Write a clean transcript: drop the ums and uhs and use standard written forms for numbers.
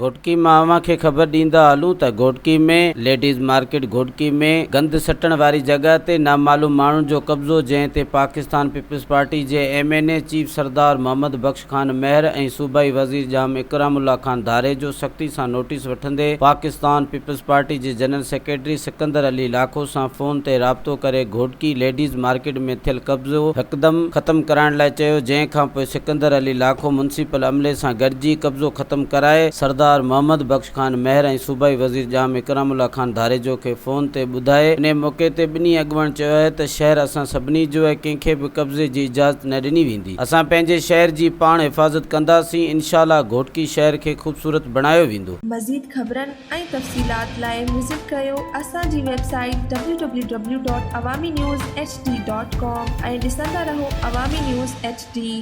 گهوٽڪي مان اوهان کي خبر ڏيندا هلون ته گهوٽڪي ۾ ليڊيز مارڪيٽ گهوٽڪي ۾ گند سٽڻ واري جڳهه تي نامعلوم ماڻهن جو قبضو جنهن تي پاڪستان پيپلز پارٽي جي M N A chief Sardar Muhammad Bakhsh Khan Mahar ۽ صوبائي وزير ڄام اڪرام الله خان ڌاريجو سختي سان نوٽيس وٺندي پاڪستان پيپلز پارٽي جي جنرل سيڪريٽري سڪندر علي لاکو سان فون تي رابطو ڪري گهوٽڪي ليڊيز مارڪيٽ ۾ ٿيل قبضو هڪدم ختم ڪرائڻ لاء چيو جنهن کانپوء سڪندر علي لاکو ميونسپل عملي سان گڏجي قبضو ختم ڪرائي سردار محمد بخش خان مهر ۽ صوبائي وزير ڄام اڪرام الله خان ڌاريجو کي فون تي ٻڌائي انهي موقعي تي ٻنهي اڳواڻن چيو آهي ته شهر اسان سڀني جو آهي ڪنهن کي به قبضي جي اجازت نه ڏني ويندي اسان پنهنجي شهر جي پاڻ حفاظت ڪنداسين انشاء الله گهوٽڪي شهر کي خوبصورت بڻايو ويندو. مزيد خبرن ۽ تفصيلات لاء وزٽ ڪريو اسان جي website W W W dot Awami news H D dot com ۽ ڏسندا رهو عوامي نيوز ايڇ ڊي.